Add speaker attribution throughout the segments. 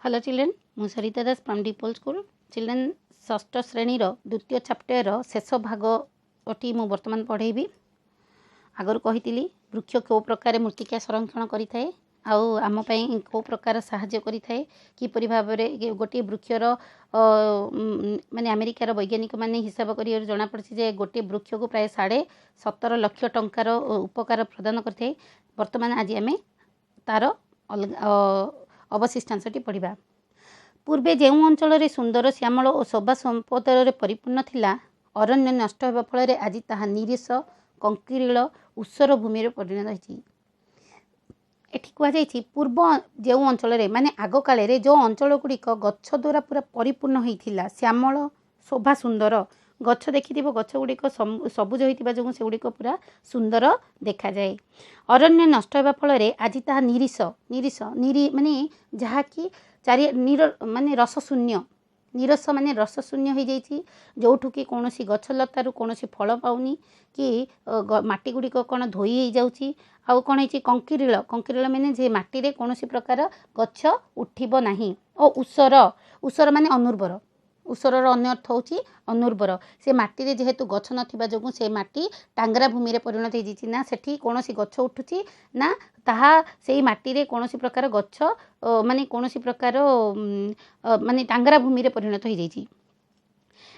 Speaker 1: Hello children, ମୁଁ Sarita Das from DePaul school. Children, ଷଷ୍ଠ ଶ୍ରେଣୀର ଦ୍ୱିତୀୟ ଚାପ୍ଟରର ଶେଷ ଭାଗଟି ମୁଁ ବର୍ତ୍ତମାନ ପଢ଼େଇବି। ଆଗରୁ କହିଥିଲି, ବୃକ୍ଷ କେଉଁ ପ୍ରକାର ମୃତ୍ତିକା ସଂରକ୍ଷଣ କରିଥାଏ ଆଉ ଆମ ପାଇଁ କେଉଁ ପ୍ରକାର ସାହାଯ୍ୟ କରିଥାଏ, କିପରି ଭାବରେ ଗୋଟିଏ ବୃକ୍ଷର, ମାନେ ଆମେରିକାର ବୈଜ୍ଞାନିକମାନେ ହିସାବ କରିବାରୁ ଜଣାପଡ଼ିଛି ଯେ ଗୋଟିଏ ବୃକ୍ଷକୁ ପ୍ରାୟ 17.5 ଲକ୍ଷ ଟଙ୍କାର ଉପକାର ପ୍ରଦାନ କରିଥାଏ। ବର୍ତ୍ତମାନ ଆଜି ଆମେ ତା'ର ଅଲଗା ଅବଶିଷ୍ଟାଂଶଟି ପଢ଼ିବା। ପୂର୍ବେ ଯେଉଁ ଅଞ୍ଚଳରେ ସୁନ୍ଦର, ଶ୍ୟାମଳ ଓ ଶୋଭା ସମ୍ପଦରେ ପରିପୂର୍ଣ୍ଣ ଥିଲା, ଅରଣ୍ୟ ନଷ୍ଟ ହେବା ଫଳରେ ଆଜି ତାହା ନିରସ, କଙ୍କିରୀଳ, ଊଷର ଭୂମିରେ ପରିଣତ ହୋଇଛି। ଏଠି କୁହାଯାଇଛି, ପୂର୍ବ ଯେଉଁ ଅଞ୍ଚଳରେ, ମାନେ ଆଗ କାଳରେ ଯେଉଁ ଅଞ୍ଚଳ ଗୁଡ଼ିକ ଗଛ ଦ୍ୱାରା ପୁରା ପରିପୂର୍ଣ୍ଣ ହୋଇଥିଲା, ଶ୍ୟାମଳ, ଶୋଭା ସୁନ୍ଦର ଗଛ ଦେଖିଥିବ, ଗଛ ଗୁଡ଼ିକ ସବୁଜ ହୋଇଥିବା ଯୋଗୁଁ ସେଗୁଡ଼ିକ ପୁରା ସୁନ୍ଦର ଦେଖାଯାଏ। ଅରଣ୍ୟ ନଷ୍ଟ ହେବା ଫଳରେ ଆଜି ତାହା ନିରିସ, ନିରିସ, ନିରି ମାନେ ଯାହାକି ଚାରି ନିର ମାନେ ରସ ଶୂନ୍ୟ, ନିରସ ମାନେ ରସ ଶୂନ୍ୟ ହୋଇଯାଇଛି, ଯେଉଁଠୁ କି କୌଣସି ଗଛ ଲତାରୁ କୌଣସି ଫଳ ପାଉନି କି ମାଟି ଗୁଡ଼ିକ କ'ଣ ଧୋଇ ହେଇଯାଉଛି। ଆଉ କ'ଣ ହେଇଛି? କଙ୍କିରୀଳ। କଙ୍କିରୀଳ ମାନେ ଯେ ମାଟିରେ କୌଣସି ପ୍ରକାର ଗଛ ଉଠିବ ନାହିଁ। ଓ ଊଷର, ଊଷର ମାନେ ଅନୁର୍ବର। ଊଷରର ଅନ୍ୟ ଅର୍ଥ ହେଉଛି ଅନୁର୍ବର। ସେ ମାଟିରେ ଯେହେତୁ ଗଛ ନଥିବା ଯୋଗୁଁ ସେ ମାଟି ଟାଙ୍ଗରା ଭୂମିରେ ପରିଣତ ହେଇଯାଇଛି। ନା ସେଠି କୌଣସି ଗଛ ଉଠୁଛି, ନା ତାହା ସେଇ ମାଟିରେ କୌଣସି ପ୍ରକାର ଗଛ, ମାନେ କୌଣସି ପ୍ରକାର, ମାନେ ଟାଙ୍ଗରା ଭୂମିରେ ପରିଣତ ହେଇଯାଇଛି।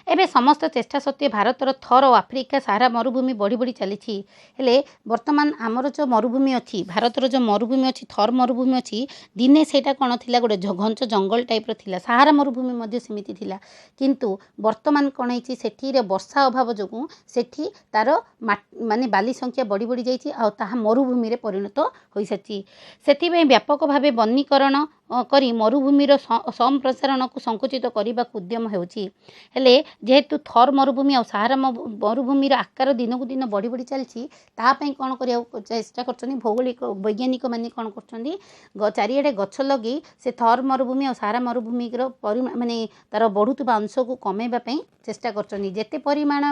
Speaker 1: ଏବେ ସମସ୍ତ ଚେଷ୍ଟା ସତ୍ତ୍ୱେ ଭାରତର ଥର ଓ ଆଫ୍ରିକା ସାହାରା ମରୁଭୂମି ବଢ଼ି ବଢ଼ି ଚାଲିଛି। ହେଲେ ବର୍ତ୍ତମାନ ଆମର ଯେଉଁ ମରୁଭୂମି ଅଛି, ଭାରତର ଯେଉଁ ମରୁଭୂମି ଅଛି, ଥର ମରୁଭୂମି ଅଛି, ଦିନେ ସେଇଟା କ'ଣ ଥିଲା? ଗୋଟେ ଘଞ୍ଚ ଜଙ୍ଗଲ ଟାଇପ୍ର ଥିଲା। ସାହାରା ମରୁଭୂମି ମଧ୍ୟ ସେମିତି ଥିଲା। କିନ୍ତୁ ବର୍ତ୍ତମାନ କ'ଣ ହେଇଛି? ସେଠିରେ ବର୍ଷା ଅଭାବ ଯୋଗୁଁ ସେଠି ତା'ର ମାନେ ବାଲି ସଂଖ୍ୟା ବଢ଼ି ବଢ଼ି ଯାଇଛି ଆଉ ତାହା ମରୁଭୂମିରେ ପରିଣତ ହୋଇସାରିଛି। ସେଥିପାଇଁ ବ୍ୟାପକ ଭାବେ ବନୀକରଣ କରି ମରୁଭୂମିର ସମ୍ପ୍ରସାରଣକୁ ସଂକୁଚିତ କରିବାକୁ ଉଦ୍ୟମ ହେଉଛି। ହେଲେ ଯେହେତୁ ଥର ମରୁଭୂମି ଆଉ ସାହାରା ମରୁଭୂମିର ଆକାର ଦିନକୁ ଦିନ ବଢ଼ି ବଢ଼ି ଚାଲିଛି, ତା ପାଇଁ କ'ଣ କରିବାକୁ ଚେଷ୍ଟା କରୁଛନ୍ତି ଭୌଗୋଳିକ ବୈଜ୍ଞାନିକମାନେ? କ'ଣ କରୁଛନ୍ତି? ଚାରିଆଡ଼େ ଗଛ ଲଗେଇ ସେ ଥର ମରୁଭୂମି ଆଉ ସାହାରା ମରୁଭୂମିର ମାନେ ତା'ର ବଢ଼ୁଥିବା ଅଂଶକୁ କମେଇବା ପାଇଁ ଚେଷ୍ଟା କରୁଛନ୍ତି। ଯେତେ ପରିମାଣ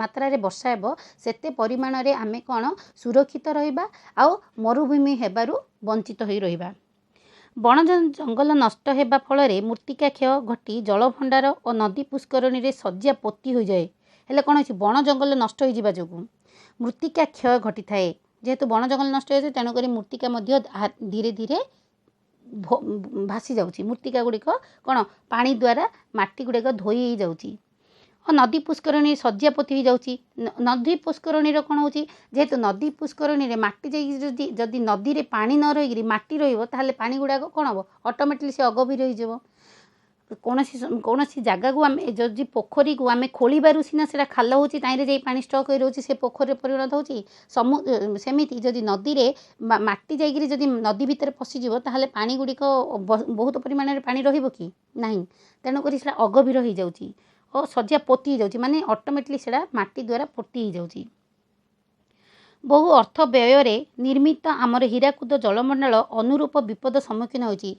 Speaker 1: ମାତ୍ରାରେ ବର୍ଷା ହେବ, ସେତେ ପରିମାଣରେ ଆମେ କ'ଣ ସୁରକ୍ଷିତ ରହିବା ଆଉ ମରୁଭୂମି ହେବାରୁ ବଞ୍ଚିତ ହୋଇ ରହିବା। ବଣ ଜଙ୍ଗଲ ନଷ୍ଟ ହେବା ଫଳରେ ମୃତ୍ତିକା କ୍ଷୟ ଘଟି ଜଳଭଣ୍ଡାର ଓ ନଦୀ ପୁଷ୍କରଣୀରେ ଶଯ୍ୟା ପୋତି ହୋଇଯାଏ। ହେଲେ କ'ଣ ହେଇଛି? ବଣ ଜଙ୍ଗଲ ନଷ୍ଟ ହୋଇଯିବା ଯୋଗୁଁ ମୃତ୍ତିକା କ୍ଷୟ ଘଟିଥାଏ। ଯେହେତୁ ବଣ ଜଙ୍ଗଲ ନଷ୍ଟ ହୋଇଯାଉଛି, ତେଣୁକରି ମୃତ୍ତିକା ମଧ୍ୟ ଧୀରେ ଧୀରେ ଭାସି ଯାଉଛି। ମୃତ୍ତିକା ଗୁଡ଼ିକ କ'ଣ ପାଣି ଦ୍ୱାରା ମାଟି ଗୁଡ଼ିକ ଧୋଇ ହେଇଯାଉଛି ଓ ନଦୀ ପୁଷ୍କରଣୀ ଶଯ୍ୟା ପୋତି ହେଇଯାଉଛି। ନଦୀ ପୁଷ୍କରଣୀର କ'ଣ ହେଉଛି? ଯେହେତୁ ନଦୀ ପୁଷ୍କରଣୀରେ ମାଟି ଯାଇକି ଯଦି ନଦୀରେ ପାଣି ନ ରହିକିରି ମାଟି ରହିବ, ତାହେଲେ ପାଣି ଗୁଡ଼ାକ କ'ଣ ହେବ? ଅଟୋମେଟିକଲି ସେ ଅଗଭୀର ହେଇଯିବ। କୌଣସି ଜାଗାକୁ ଆମେ ଯଦି ପୋଖରୀକୁ ଆମେ ଖୋଳିବାରୁ ସିନା ସେଇଟା ଖାଲ ହେଉଛି, ତାହିଁରେ ଯାଇ ପାଣି ଷ୍ଟକ୍ ହୋଇ ରହୁଛି, ସେ ପୋଖରୀରେ ପରିଣତ ହେଉଛି। ସେମିତି ଯଦି ନଦୀରେ ମାଟି ଯାଇକିରି ଯଦି ନଦୀ ଭିତରେ ପଶିଯିବ, ତାହେଲେ ପାଣି ଗୁଡ଼ିକ ବହୁତ ପରିମାଣରେ ପାଣି ରହିବ କି ନାହିଁ। ତେଣୁକରି ସେଇଟା ଅଗଭୀର ହେଇଯାଉଛି ଓ ଶଯ୍ୟା ପୋତି ହେଇଯାଉଛି, ମାନେ ଅଟୋମେଟିକଲି ସେଇଟା ମାଟି ଦ୍ୱାରା ପୋତି ହେଇଯାଉଛି। ବହୁ ଅର୍ଥ ବ୍ୟୟରେ ନିର୍ମିତ ଆମର ହୀରାକୁଦ ଜଳଭଣ୍ଡାର ଅନୁରୂପ ବିପଦ ସମ୍ମୁଖୀନ ହୋଇଛି।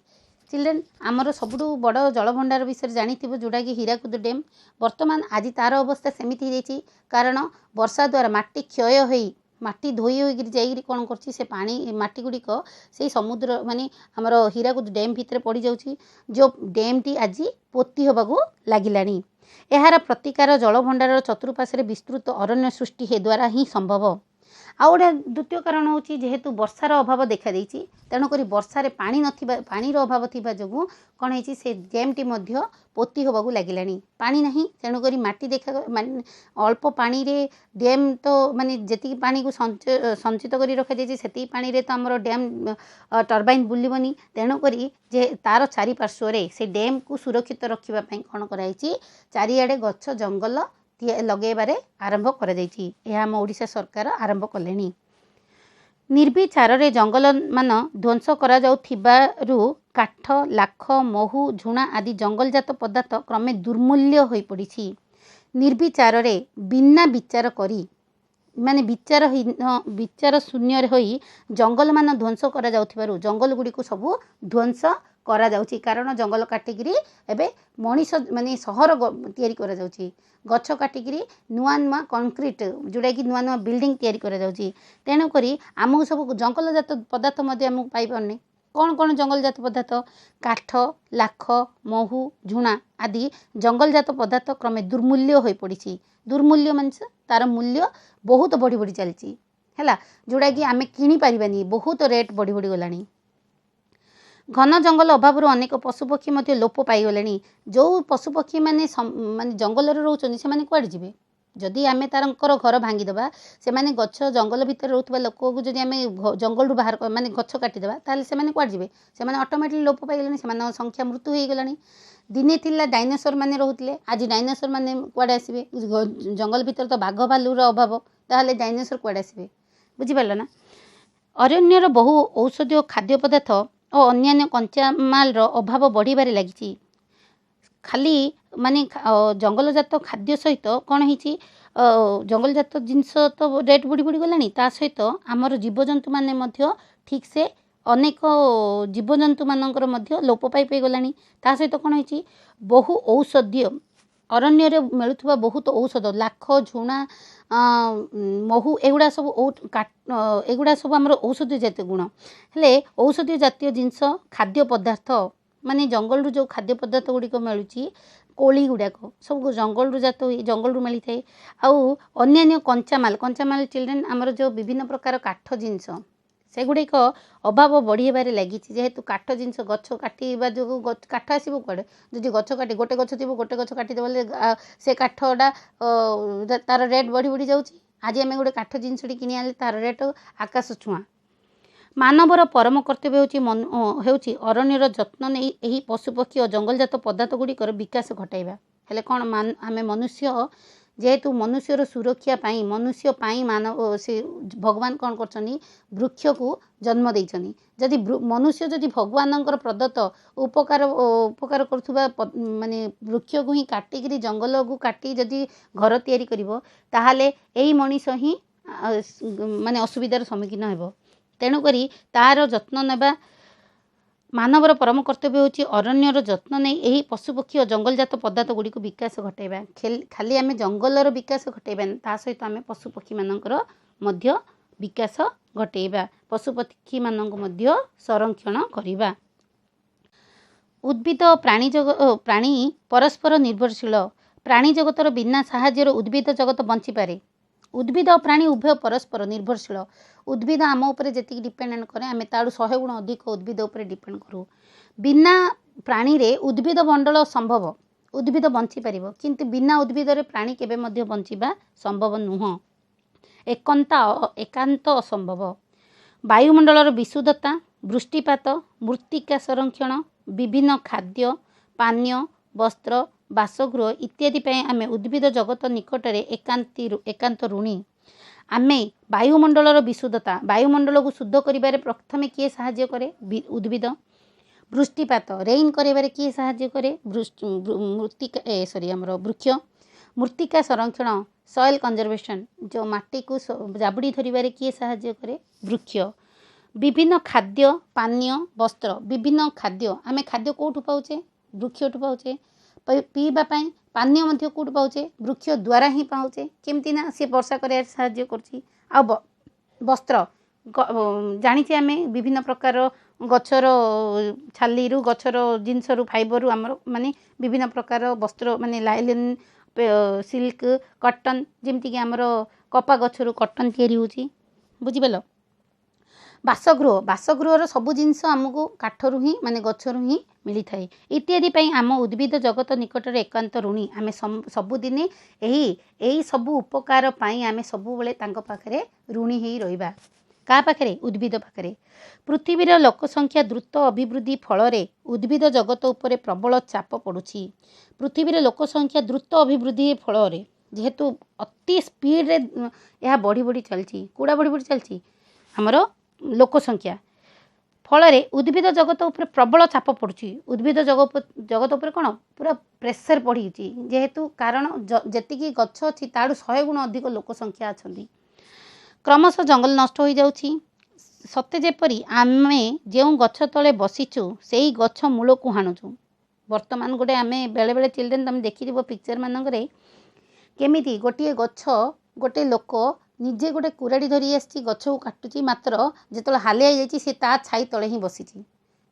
Speaker 1: ଚିଲଡ୍ରେନ୍, ଆମର ସବୁଠୁ ବଡ଼ ଜଳଭଣ୍ଡାର ବିଷୟରେ ଜାଣିଥିବ, ଯେଉଁଟାକି ହୀରାକୁଦ ଡ୍ୟାମ୍। ବର୍ତ୍ତମାନ ଆଜି ତା'ର ଅବସ୍ଥା ସେମିତି ହେଇଯାଇଛି। କାରଣ ବର୍ଷା ଦ୍ୱାରା ମାଟି କ୍ଷୟ ହୋଇ, ମାଟି ଧୋଇ ହୋଇକିରି ଯାଇକିରି କ'ଣ କରୁଛି? ସେ ପାଣି ମାଟି ଗୁଡ଼ିକ ସେଇ ସମୁଦ୍ର, ମାନେ ଆମର ହୀରାକୁଦ ଡ୍ୟାମ୍ ଭିତରେ ପଡ଼ିଯାଉଛି, ଯେଉଁ ଡ୍ୟାମ୍ଟି ଆଜି ପୋତି ହେବାକୁ ଲାଗିଲାଣି। ଏହାର ପ୍ରତିକାର ଜଳଭଣ୍ଡାରର ଚତୁଃପାର୍ଶ୍ୱରେ ବିସ୍ତୃତ ଅରଣ୍ୟ ସୃଷ୍ଟି ଦ୍ୱାରା ହିଁ ସମ୍ଭବ। ଆଉ ଗୋଟେ ଦ୍ୱିତୀୟ କାରଣ ହେଉଛି, ଯେହେତୁ ବର୍ଷାର ଅଭାବ ଦେଖାଦେଇଛି, ତେଣୁକରି ବର୍ଷାରେ ପାଣି ନଥିବା, ପାଣିର ଅଭାବ ଥିବା ଯୋଗୁଁ କ'ଣ ହେଇଛି? ସେ ଡ୍ୟାମ୍ଟି ମଧ୍ୟ ପୋତି ହେବାକୁ ଲାଗିଲାଣି। ପାଣି ନାହିଁ, ତେଣୁକରି ମାଟି ଦେଖା, ମାନେ ଅଳ୍ପ ପାଣିରେ ଡ୍ୟାମ୍ ତ, ମାନେ ଯେତିକି ପାଣିକୁ ସଞ୍ଚିତ କରି ରଖାଯାଇଛି, ସେତିକି ପାଣିରେ ତ ଆମର ଡ୍ୟାମ୍ ଟର୍ବାଇନ୍ ବୁଲିବନି। ତେଣୁକରି ଯେ ତା'ର ଚାରିପାର୍ଶ୍ୱରେ ସେ ଡ୍ୟାମ୍କୁ ସୁରକ୍ଷିତ ରଖିବା ପାଇଁ କ'ଣ କରାଯାଇଛି? ଚାରିଆଡ଼େ ଗଛ ଜଙ୍ଗଲ ଲଗାଇବାରେ ଆରମ୍ଭ କରାଯାଇଛି। ଏହା ଆମ ଓଡ଼ିଶା ସରକାର ଆରମ୍ଭ କଲେଣି। ନିର୍ବିଚାରରେ ଜଙ୍ଗଲମାନ ଧ୍ୱଂସ କରାଯାଉଥିବାରୁ କାଠ, ଲାଖ, ମହୁ, ଝୁଣା ଆଦି ଜଙ୍ଗଲଜାତ ପଦାର୍ଥ କ୍ରମେ ଦୁର୍ମୂଲ୍ୟ ହୋଇପଡ଼ିଛି। ନିର୍ବିଚାରରେ, ବିନା ବିଚାର କରି, ମାନେ ବିଚାରହୀନ, ବିଚାର ଶୂନ୍ୟରେ ହୋଇ ଜଙ୍ଗଲମାନ ଧ୍ୱଂସ କରାଯାଉଥିବାରୁ ଜଙ୍ଗଲ ଗୁଡ଼ିକୁ ସବୁ ଧ୍ୱଂସ କରାଯାଉଛି। କାରଣ ଜଙ୍ଗଲ କାଟିକିରି ଏବେ ମଣିଷ, ମାନେ ସହର ତିଆରି କରାଯାଉଛି। ଗଛ କାଟିକିରି ନୂଆ ନୂଆ କଂକ୍ରିଟ୍, ଯେଉଁଟାକି ନୂଆ ନୂଆ ବିଲ୍ଡିଂ ତିଆରି କରାଯାଉଛି। ତେଣୁକରି ଆମକୁ ସବୁ ଜଙ୍ଗଲଜାତ ପଦାର୍ଥ ମଧ୍ୟ ଆମକୁ ପାଇପାରୁନି। କ'ଣ କ'ଣ ଜଙ୍ଗଲଜାତ ପଦାର୍ଥ? କାଠ, ଲାଖ, ମହୁ, ଝୁଣା ଆଦି ଜଙ୍ଗଲଜାତ ପଦାର୍ଥ କ୍ରମେ ଦୁର୍ମୂଲ୍ୟ ହୋଇପଡ଼ିଛି। ଦୁର୍ମୂଲ୍ୟ ମାନେ ତାର ମୂଲ୍ୟ ବହୁତ ବଢ଼ି ବଢ଼ି ଚାଲିଛି, ହେଲା, ଯେଉଁଟାକି ଆମେ କିଣିପାରିବାନି, ବହୁତ ରେଟ୍ ବଢ଼ି ବଢ଼ି ଗଲାଣି। ଘନ ଜଙ୍ଗଲ ଅଭାବରୁ ଅନେକ ପଶୁପକ୍ଷୀ ମଧ୍ୟ ଲୋପ ପାଇଗଲେଣି। ଯେଉଁ ପଶୁପକ୍ଷୀମାନେ ମାନେ ଜଙ୍ଗଲରେ ରହୁଛନ୍ତି, ସେମାନେ କୁଆଡ଼େ ଯିବେ? ଯଦି ଆମେ ତାଙ୍କର ଘର ଭାଙ୍ଗିଦେବା, ସେମାନେ ଗଛ ଜଙ୍ଗଲ ଭିତରେ ରହୁଥିବା ଲୋକକୁ ଯଦି ଆମେ ଜଙ୍ଗଲରୁ ବାହାର, ମାନେ ଗଛ କାଟିଦେବା, ତାହେଲେ ସେମାନେ କୁଆଡ଼େ ଯିବେ? ସେମାନେ ଅଟୋମେଟିକ୍ ଲୋପ ପାଇଗଲେଣି, ସେମାନଙ୍କ ସଂଖ୍ୟା ମୃତ୍ୟୁ ହେଇଗଲାଣି। ଦିନେ ଥିଲା ଡାଇନୋସର ମାନେ ରହୁଥିଲେ, ଆଜି ଡାଇନୋସର ମାନେ କୁଆଡ଼େ ଆସିବେ? ଜଙ୍ଗଲ ଭିତରେ ତ ବାଘ ଭାଲୁର ଅଭାବ, ତାହେଲେ ଡାଇନୋସର କୁଆଡ଼େ ଆସିବେ? ବୁଝିପାରିଲ ନା? ଅରଣ୍ୟର ବହୁ ଔଷଧୀୟ ଖାଦ୍ୟ ପଦାର୍ଥ ଓ ଅନ୍ୟାନ୍ୟ କଞ୍ଚାମାଲର ଅଭାବ ବଢ଼ିବାରେ ଲାଗିଛି। ଖାଲି ମାନେ ଜଙ୍ଗଲଜାତ ଖାଦ୍ୟ ସହିତ କ'ଣ ହେଇଛି? ଜଙ୍ଗଲଜାତ ଜିନିଷ ତ ରେଟ୍ ବଢ଼ି ବଢ଼ି ଗଲାଣି, ତା ସହିତ ଆମର ଜୀବଜନ୍ତୁମାନେ ମଧ୍ୟ ଠିକ୍ସେ, ଅନେକ ଜୀବଜନ୍ତୁମାନଙ୍କର ମଧ୍ୟ ଲୋପ ପାଇ ପାଇଗଲାଣି। ତା ସହିତ କ'ଣ ହେଇଛି? ବହୁ ଔଷଧୀୟ, ଅରଣ୍ୟରେ ମିଳୁଥିବା ବହୁତ ଔଷଧ, ଲାଖ, ଝୁଣା, ମହୁ, ଏଗୁଡ଼ା ସବୁ, ଏଗୁଡ଼ା ସବୁ ଆମର ଔଷଧୀୟ ଜାତୀୟ ଗୁଣ। ହେଲେ ଔଷଧୀୟ ଜାତୀୟ ଜିନିଷ, ଖାଦ୍ୟ ପଦାର୍ଥ, ମାନେ ଜଙ୍ଗଲରୁ ଯେଉଁ ଖାଦ୍ୟ ପଦାର୍ଥ ଗୁଡ଼ିକ ମିଳୁଛି, କୋଳି ଗୁଡ଼ାକ ସବୁ ଜଙ୍ଗଲରୁ ଜାତ ହୁଏ, ଜଙ୍ଗଲରୁ ମିଳିଥାଏ। ଆଉ ଅନ୍ୟାନ୍ୟ କଞ୍ଚାମାଲ, କଞ୍ଚାମାଲ ଚିଲଡ୍ରେନ୍, ଆମର ଯେଉଁ ବିଭିନ୍ନ ପ୍ରକାର କାଠ ଜିନିଷ, ସେଗୁଡ଼ିକ ଅଭାବ ବଢ଼ିବାରେ ଲାଗିଛି। ଯେହେତୁ କାଠ ଜିନିଷ ଗଛ କାଟିବା ଯୋଗୁଁ କାଠ ଆସିବ କୁଆଡ଼େ? ଯଦି ଗଛ କାଟି, ଗୋଟେ ଗଛ ଥିବ, ଗୋଟେ ଗଛ କାଟିଦେଲେ ସେ କାଠଟା ତାର ରେଟ୍ ବଢ଼ି ବଢ଼ି ଯାଉଛି। ଆଜି ଆମେ ଗୋଟେ କାଠ ଜିନିଷଟି କିଣି ଆଣିଲେ ତାର ରେଟ୍ ଆକାଶ ଛୁଆଁ। ମାନବର ପରମ କର୍ତ୍ତବ୍ୟ ହେଉଛି ଅରଣ୍ୟର ଯତ୍ନ ନେଇ ଏହି ପଶୁପକ୍ଷୀ ଓ ଜଙ୍ଗଲଜାତ ପଦାର୍ଥ ଗୁଡ଼ିକର ବିକାଶ ଘଟାଇବା। ହେଲେ କ'ଣ, ଆମେ ମନୁଷ୍ୟ ଯେହେତୁ, ମନୁଷ୍ୟର ସୁରକ୍ଷା ପାଇଁ, ମନୁଷ୍ୟ ପାଇଁ ମାନବ ସେ ଭଗବାନ କ'ଣ କରିଛନ୍ତି? ବୃକ୍ଷକୁ ଜନ୍ମ ଦେଇଛନ୍ତି। ଯଦି ମନୁଷ୍ୟ ଯଦି ଭଗବାନଙ୍କର ପ୍ରଦତ୍ତ ଉପକାର କରୁଥିବା ମାନେ ବୃକ୍ଷକୁ ହିଁ କାଟିକିରି, ଜଙ୍ଗଲକୁ କାଟି ଯଦି ଘର ତିଆରି କରିବ, ତାହେଲେ ଏଇ ମଣିଷ ହିଁ ମାନେ ଅସୁବିଧାର ସମ୍ମୁଖୀନ ହେବ। ତେଣୁକରି ତାର ଯତ୍ନ ନେବା, ମାନବର ପରମ କର୍ତ୍ତବ୍ୟ ହେଉଛି ଅରଣ୍ୟର ଯତ୍ନ ନେଇ ଏହି ପଶୁପକ୍ଷୀ ଓ ଜଙ୍ଗଲଜାତ ପଦାର୍ଥ ଗୁଡ଼ିକୁ ବିକାଶ ଘଟାଇବା। ଖାଲି ଆମେ ଜଙ୍ଗଲର ବିକାଶ ଘଟାଇବା, ତା ସହିତ ଆମେ ପଶୁପକ୍ଷୀମାନଙ୍କର ମଧ୍ୟ ବିକାଶ ଘଟାଇବା, ପଶୁପକ୍ଷୀମାନଙ୍କୁ ମଧ୍ୟ ସଂରକ୍ଷଣ କରିବା। ଉଦ୍ଭିଦ ପ୍ରାଣୀ ପରସ୍ପର ନିର୍ଭରଶୀଳ। ପ୍ରାଣୀ ଜଗତର ବିନା ସାହାଯ୍ୟରେ ଉଦ୍ଭିଦ ଜଗତ ବଞ୍ଚିପାରେ? ଉଦ୍ଭିଦ ଓ ପ୍ରାଣୀ ଉଭୟ ପରସ୍ପର ନିର୍ଭରଶୀଳ। ଉଦ୍ଭିଦ ଆମ ଉପରେ ଯେତିକି ଡିପେଣ୍ଡେଣ୍ଟ କରେ, ଆମେ ତାଠୁ 100 ଗୁଣ ଅଧିକ ଉଦ୍ଭିଦ ଉପରେ ଡିପେଣ୍ଡ କରୁ। ବିନା ପ୍ରାଣୀରେ ଉଦ୍ଭିଦ ମଣ୍ଡଳ ସମ୍ଭବ, ଉଦ୍ଭିଦ ବଞ୍ଚିପାରିବ, କିନ୍ତୁ ବିନା ଉଦ୍ଭିଦରେ ପ୍ରାଣୀ କେବେ ମଧ୍ୟ ବଞ୍ଚିବା ସମ୍ଭବ ନୁହଁ, ଏକାନ୍ତ ଅସମ୍ଭବ। ବାୟୁମଣ୍ଡଳର ବିଶୁଦ୍ଧତା, ବୃଷ୍ଟିପାତ, ମୃତ୍ତିକା ସଂରକ୍ଷଣ, ବିଭିନ୍ନ ଖାଦ୍ୟ, ପାନୀୟ, ବସ୍ତ୍ର, ବାସଗୃହ ଇତ୍ୟାଦି ପାଇଁ ଆମେ ଉଦ୍ଭିଦ ଜଗତ ନିକଟରେ ଏକାନ୍ତ ଋଣୀ। ଆମେ ବାୟୁମଣ୍ଡଳର ବିଶୁଦ୍ଧତା, ବାୟୁମଣ୍ଡଳକୁ ଶୁଦ୍ଧ କରିବାରେ ପ୍ରଥମେ କିଏ ସାହାଯ୍ୟ କରେ? ଉଦ୍ଭିଦ। ବୃଷ୍ଟିପାତ, ରେଇନ୍ କରାଇବାରେ କିଏ ସାହାଯ୍ୟ କରେ? ମୃତ୍ତିକା, ସରି, ଆମର ବୃକ୍ଷ। ମୃତ୍ତିକା ସଂରକ୍ଷଣ, ସଏଲ୍ କନଜରଭେସନ୍, ଯେଉଁ ମାଟିକୁ ଜାବୁଡ଼ି ଧରିବାରେ କିଏ ସାହାଯ୍ୟ କରେ? ବୃକ୍ଷ। ବିଭିନ୍ନ ଖାଦ୍ୟ, ପାନୀୟ, ବସ୍ତ୍ର, ବିଭିନ୍ନ ଖାଦ୍ୟ, ଆମେ ଖାଦ୍ୟ କେଉଁଠୁ ପାଉଛେ? ବୃକ୍ଷଠୁ ପାଉଛେ। ପିଇବା ପାଇଁ ପାନୀୟ ମଧ୍ୟ କେଉଁଠୁ ପାଉଛେ? ବୃକ୍ଷ ଦ୍ୱାରା ହିଁ ପାଉଛେ। କେମିତି ନା ସିଏ ବର୍ଷା କରିବାରେ ସାହାଯ୍ୟ କରୁଛି। ଆଉ ବସ୍ତ୍ର ଜାଣିଛେ ଆମେ, ବିଭିନ୍ନ ପ୍ରକାର ଗଛର ଛାଲିରୁ, ଗଛର ଜିନିଷରୁ, ଫାଇବରରୁ ଆମର ମାନେ ବିଭିନ୍ନ ପ୍ରକାର ବସ୍ତ୍ର, ମାନେ ଲାଇଲିନ୍, ସିଲ୍କ, କଟନ୍, ଯେମିତିକି ଆମର କପା ଗଛରୁ କଟନ୍ ତିଆରି ହେଉଛି। ବୁଝିପାରିଲ? ବାସଗୃହ, ବାସଗୃହର ସବୁ ଜିନିଷ ଆମକୁ କାଠରୁ ହିଁ, ମାନେ ଗଛରୁ ହିଁ ମିଳିଥାଏ। ଇତ୍ୟାଦି ପାଇଁ ଆମ ଉଦ୍ଭିଦ ଜଗତ ନିକଟରେ ଏକାନ୍ତ ଋଣୀ। ଆମେ ସବୁଦିନେ ଏହି ସବୁ ଉପକାର ପାଇଁ ଆମେ ସବୁବେଳେ ତାଙ୍କ ପାଖରେ ଋଣୀ ହେଇ ରହିବା। କାହା ପାଖରେ? ଉଦ୍ଭିଦ ପାଖରେ। ପୃଥିବୀର ଲୋକ ସଂଖ୍ୟା ଦ୍ରୁତ ଅଭିବୃଦ୍ଧି ଫଳରେ ଉଦ୍ଭିଦ ଜଗତ ଉପରେ ପ୍ରବଳ ଚାପ ପଡ଼ୁଛି। ପୃଥିବୀର ଲୋକ ସଂଖ୍ୟା ଦ୍ରୁତ ଅଭିବୃଦ୍ଧି ଫଳରେ, ଯେହେତୁ ଅତି ସ୍ପିଡ଼ରେ ଏହା ବଢ଼ି ବଢ଼ି ଚାଲିଛି, କୁଡ଼ା ବଢ଼ି ବଢ଼ି ଚାଲିଛି ଆମର ଲୋକ ସଂଖ୍ୟା, ଫଳରେ ଉଦ୍ଭିଦ ଜଗତ ଉପରେ ପ୍ରବଳ ଚାପ ପଡ଼ୁଛି। ଉଦ୍ଭିଦ ଜଗତ ଉପରେ କ'ଣ ପୁରା ପ୍ରେସର ପଡ଼ିଛି, ଯେହେତୁ କାରଣ ଯେତିକି ଗଛ ଅଛି ତାଠୁ 100 ଗୁଣ ଅଧିକ ଲୋକ ସଂଖ୍ୟା ଅଛନ୍ତି। କ୍ରମଶଃ ଜଙ୍ଗଲ ନଷ୍ଟ ହୋଇଯାଉଛି, ସତେ ଯେପରି ଆମେ ଯେଉଁ ଗଛ ତଳେ ବସିଛୁ ସେଇ ଗଛ ମୂଳକୁ ହାଣୁଛୁ। ବର୍ତ୍ତମାନ ଗୋଟେ ଆମେ ବେଳେବେଳେ, ଚିଲଡ୍ରେନ୍, ତମେ ଦେଖିଥିବ ପିକ୍ଚର ମାନଙ୍କରେ, କେମିତି ଗୋଟିଏ ଗଛ, ଗୋଟେ ଲୋକ ନିଜେ ଗୋଟେ କୁରାଢ଼ୀ ଧରି ଆସିଛି, ଗଛକୁ କାଟୁଛି, ମାତ୍ର ଯେତେବେଳେ ହାଲିଆ ହେଇଯାଇଛି ସେ ତା ଛାଇ ତଳେ ହିଁ ବସିଛି।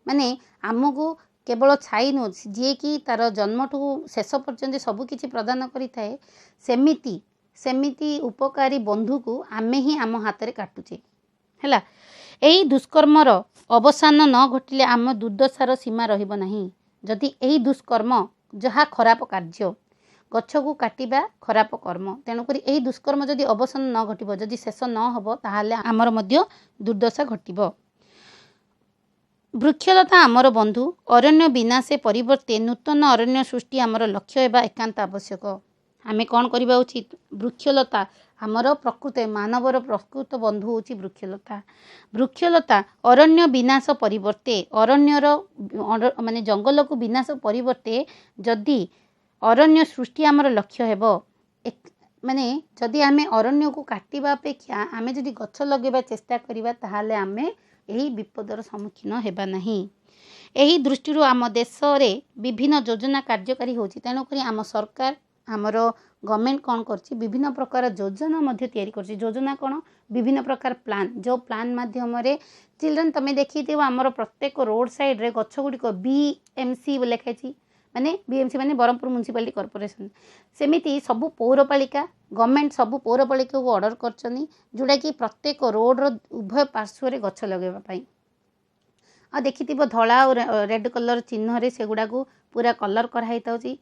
Speaker 1: ମାନେ ଆମକୁ କେବଳ ଛାଇ ନୁହଁ, ଯିଏକି ତା'ର ଜନ୍ମଠୁ ଶେଷ ପର୍ଯ୍ୟନ୍ତ ସବୁକିଛି ପ୍ରଦାନ କରିଥାଏ, ସେମିତି ଉପକାରୀ ବନ୍ଧୁକୁ ଆମେ ହିଁ ଆମ ହାତରେ କାଟୁଛେ। ହେଲା, ଏହି ଦୁଷ୍କର୍ମର ଅବସାନ ନ ଘଟିଲେ ଆମ ଦୁର୍ଦ୍ଦଶାର ସୀମା ରହିବ ନାହିଁ। ଯଦି ଏହି ଦୁଷ୍କର୍ମ, ଯାହା ଖରାପ କାର୍ଯ୍ୟ, ଗଛକୁ କାଟିବା ଖରାପ କର୍ମ, ତେଣୁକରି ଏହି ଦୁଷ୍କର୍ମ ଯଦି ଅବସାନ ନ ଘଟିବ, ଯଦି ଶେଷ ନ ହେବ, ତାହେଲେ ଆମର ମଧ୍ୟ ଦୁର୍ଦ୍ଦଶା ଘଟିବ। ବୃକ୍ଷଲତା ଆମର ବନ୍ଧୁ। ଅରଣ୍ୟ ବିନାଶ ପରିବର୍ତ୍ତେ ନୂତନ ଅରଣ୍ୟ ସୃଷ୍ଟି ଆମର ଲକ୍ଷ୍ୟ ହେବା ଏକାନ୍ତ ଆବଶ୍ୟକ। ଆମେ କ'ଣ କରିବା ଉଚିତ? ବୃକ୍ଷଲତା ଆମର ପ୍ରକୃତ, ମାନବର ପ୍ରକୃତ ବନ୍ଧୁ ହେଉଛି ବୃକ୍ଷଲତା। ବୃକ୍ଷଲତା ଅରଣ୍ୟ ବିନାଶ ପରିବର୍ତ୍ତେ, ଅରଣ୍ୟର ମାନେ ଜଙ୍ଗଲକୁ ବିନାଶ ପରିବର୍ତ୍ତେ ଯଦି ଅରଣ୍ୟ ସୃଷ୍ଟି ଆମର ଲକ୍ଷ୍ୟ ହେବ, ମାନେ ଯଦି ଆମେ ଅରଣ୍ୟକୁ କାଟିବା ଅପେକ୍ଷା ଆମେ ଯଦି ଗଛ ଲଗାଇବା ଚେଷ୍ଟା କରିବା, ତାହେଲେ ଆମେ ଏହି ବିପଦର ସମ୍ମୁଖୀନ ହେବା ନାହିଁ। ଏହି ଦୃଷ୍ଟିରୁ ଆମ ଦେଶରେ ବିଭିନ୍ନ ଯୋଜନା କାର୍ଯ୍ୟକାରୀ ହେଉଛି। ତେଣୁକରି ଆମ ସରକାର, ଆମର ଗଭର୍ଣ୍ଣମେଣ୍ଟ କ'ଣ କରୁଛି? ବିଭିନ୍ନ ପ୍ରକାର ଯୋଜନା ମଧ୍ୟ ତିଆରି କରୁଛି। ଯୋଜନା କ'ଣ? ବିଭିନ୍ନ ପ୍ରକାର ପ୍ଲାନ୍, ଯେଉଁ ପ୍ଲାନ୍ ମାଧ୍ୟମରେ ଚିଲଡ୍ରେନ୍ ତୁମେ ଦେଖିଥିବ, ଆମର ପ୍ରତ୍ୟେକ ରୋଡ଼ ସାଇଡ଼୍ରେ ଗଛ ଗୁଡ଼ିକ BMC ଲେଖା ହେଇଛି। ମାନେ BMC ମାନେ ବ୍ରହ୍ମପୁର ମ୍ୟୁନିସିପାଲିଟି କର୍ପୋରେସନ୍। ସେମିତି ସବୁ ପୌରପାଳିକା, ଗଭର୍ଣ୍ଣମେଣ୍ଟ ସବୁ ପୌରପାଳିକାକୁ ଅର୍ଡ଼ର କରିଛନ୍ତି, ଯେଉଁଟାକି ପ୍ରତ୍ୟେକ ରୋଡ଼ର ଉଭୟ ପାର୍ଶ୍ୱରେ ଗଛ ଲଗାଇବା ପାଇଁ। ଆଉ ଦେଖିଥିବ ଧଳା ଆଉ ରେଡ଼୍ କଲର୍ ଚିହ୍ନରେ ସେଗୁଡ଼ାକୁ ପୁରା କଲର୍ କରାହେଇଥାଉଛି।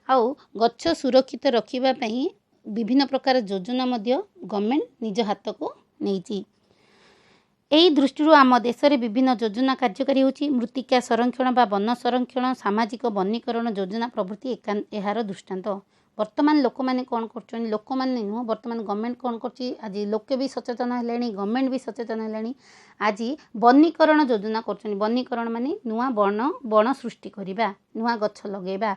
Speaker 1: ଆଉ ଗଛ ସୁରକ୍ଷିତ ରଖିବା ପାଇଁ ବିଭିନ୍ନ ପ୍ରକାର ଯୋଜନା ମଧ୍ୟ ଗଭର୍ଣ୍ଣମେଣ୍ଟ ନିଜ ହାତକୁ ନେଇଛି। ଏହି ଦୃଷ୍ଟିରୁ ଆମ ଦେଶରେ ବିଭିନ୍ନ ଯୋଜନା କାର୍ଯ୍ୟକାରୀ ହେଉଛି। ମୃତ୍ତିକା ସଂରକ୍ଷଣ ବା ବନ ସଂରକ୍ଷଣ, ସାମାଜିକ ବନୀକରଣ ଯୋଜନା ପ୍ରଭୃତି ଏହାର ଦୃଷ୍ଟାନ୍ତ। ବର୍ତ୍ତମାନ ଲୋକମାନେ କ'ଣ କରୁଛନ୍ତି? ଲୋକମାନେ ନୁହଁ, ବର୍ତ୍ତମାନ ଗଭର୍ଣ୍ଣମେଣ୍ଟ କ'ଣ କରୁଛି? ଆଜି ଲୋକେ ବି ସଚେତନ ହେଲେଣି, ଗଭର୍ଣ୍ଣମେଣ୍ଟ ବି ସଚେତନ ହେଲେଣି। ଆଜି ବନୀକରଣ ଯୋଜନା କରୁଛନ୍ତି। ବନୀକରଣ ମାନେ ନୂଆ ବଣ ସୃଷ୍ଟି କରିବା, ନୂଆ ଗଛ ଲଗାଇବା।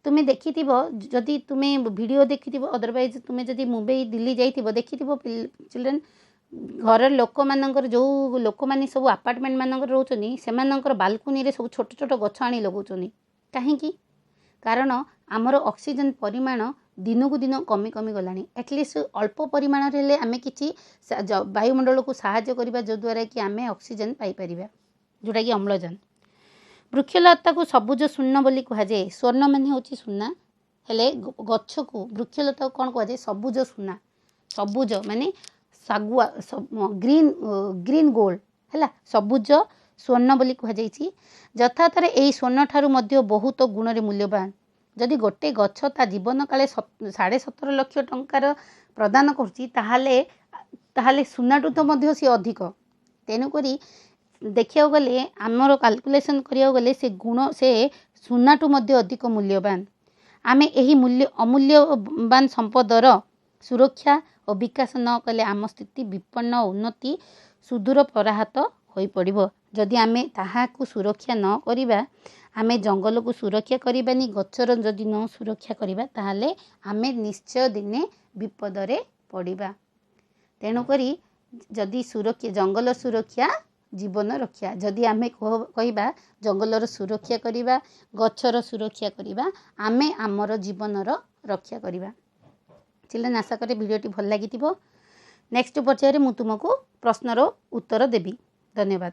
Speaker 1: ତୁମେ ଦେଖିଥିବ, ଯଦି ତୁମେ ଭିଡ଼ିଓ ଦେଖିଥିବ, ଅଦରୱାଇଜ୍ ତୁମେ ଯଦି ମୁମ୍ବାଇ, ଦିଲ୍ଲୀ ଯାଇଥିବ, ଦେଖିଥିବ ଚିଲଡ୍ରେନ୍, ଘରର ଲୋକମାନଙ୍କର, ଯେଉଁ ଲୋକମାନେ ସବୁ ଆପାର୍ଟମେଣ୍ଟ ମାନଙ୍କରେ ରହୁଛନ୍ତି, ସେମାନଙ୍କର ବାଲକୁନିରେ ସବୁ ଛୋଟ ଛୋଟ ଗଛ ଆଣି ଲଗାଉଛନ୍ତି। କାହିଁକି? କାରଣ ଆମର ଅକ୍ସିଜେନ୍ ପରିମାଣ ଦିନକୁ ଦିନ କମି କମି ଗଲାଣି। ଆଟଲିଷ୍ଟ ଅଳ୍ପ ପରିମାଣରେ ହେଲେ ଆମେ କିଛି ବାୟୁମଣ୍ଡଳକୁ ସାହାଯ୍ୟ କରିବା, ଯଦ୍ୱାରା କି ଆମେ ଅକ୍ସିଜେନ୍ ପାଇପାରିବା, ଯେଉଁଟାକି ଅମ୍ଳଜାନ। ବୃକ୍ଷଲତାକୁ ସବୁଜ ସ୍ୱର୍ଣ୍ଣ ବୋଲି କୁହାଯାଏ। ସ୍ୱର୍ଣ୍ଣ ମାନେ ହେଉଛି ସୁନା, ହେଲେ ଗଛକୁ, ବୃକ୍ଷଲତାକୁ କ'ଣ କୁହାଯାଏ? ସବୁଜ ସୁନା। ସବୁଜ ମାନେ ଶାଗୁଆ, ଗ୍ରୀନ୍, ଗ୍ରୀନ୍ ଗୋଲ୍ଡ। ହେଲା, ସବୁଜ ସ୍ୱର୍ଣ୍ଣ ବୋଲି କୁହାଯାଇଛି। ଯଥାର୍ଥରେ ଏହି ସ୍ୱର୍ଣ୍ଣ ଠାରୁ ମଧ୍ୟ ବହୁତ ଗୁଣରେ ମୂଲ୍ୟବାନ। ଯଦି ଗୋଟେ ଗଛ ତା ଜୀବନ କାଳେ 17.5 ଲକ୍ଷ ଟଙ୍କାର ପ୍ରଦାନ କରୁଛି, ତାହେଲେ ସୁନାଠୁ ତ ମଧ୍ୟ ସିଏ ଅଧିକ। ତେଣୁକରି ଦେଖିବାକୁ ଗଲେ, ଆମର କାଲକୁଲେସନ୍ କରିବାକୁ ଗଲେ, ସେ ଗୁଣ, ସେ ସୁନାଠୁ ମଧ୍ୟ ଅଧିକ ମୂଲ୍ୟବାନ। ଆମେ ଏହି ଅମୂଲ୍ୟବାନ ସମ୍ପଦର ସୁରକ୍ଷା ଓ ବିକାଶ ନ କଲେ ଆମ ସ୍ଥିତି ବିପନ୍ନ, ଉନ୍ନତି ସୁଦୂର ପରାହତ ହୋଇପଡ଼ିବ। ଯଦି ଆମେ ତାହାକୁ ସୁରକ୍ଷା ନ କରିବା, ଆମେ ଜଙ୍ଗଲକୁ ସୁରକ୍ଷା କରିବାନି, ଗଛର ଯଦି ନ ସୁରକ୍ଷା କରିବା, ତାହେଲେ ଆମେ ନିଶ୍ଚୟ ଦିନେ ବିପଦରେ ପଡ଼ିବା। ତେଣୁକରି ଯଦି ସୁରକ୍ଷା, ଜଙ୍ଗଲ ସୁରକ୍ଷା ଜୀବନ ରକ୍ଷା। ଯଦି ଆମେ କହିବା ଜଙ୍ଗଲର ସୁରକ୍ଷା କରିବା, ଗଛର ସୁରକ୍ଷା କରିବା, ଆମେ ଆମର ଜୀବନର ରକ୍ଷା କରିବା। ଚିଲଡ୍ରେନ୍, ଆଶା କରେ ଭିଡ଼ିଓଟି ଭଲ ଲାଗିଥିବ। ନେକ୍ସଟ ପର୍ଯ୍ୟାୟରେ ମୁଁ ତୁମକୁ ପ୍ରଶ୍ନର ଉତ୍ତର ଦେବି। ଧନ୍ୟବାଦ।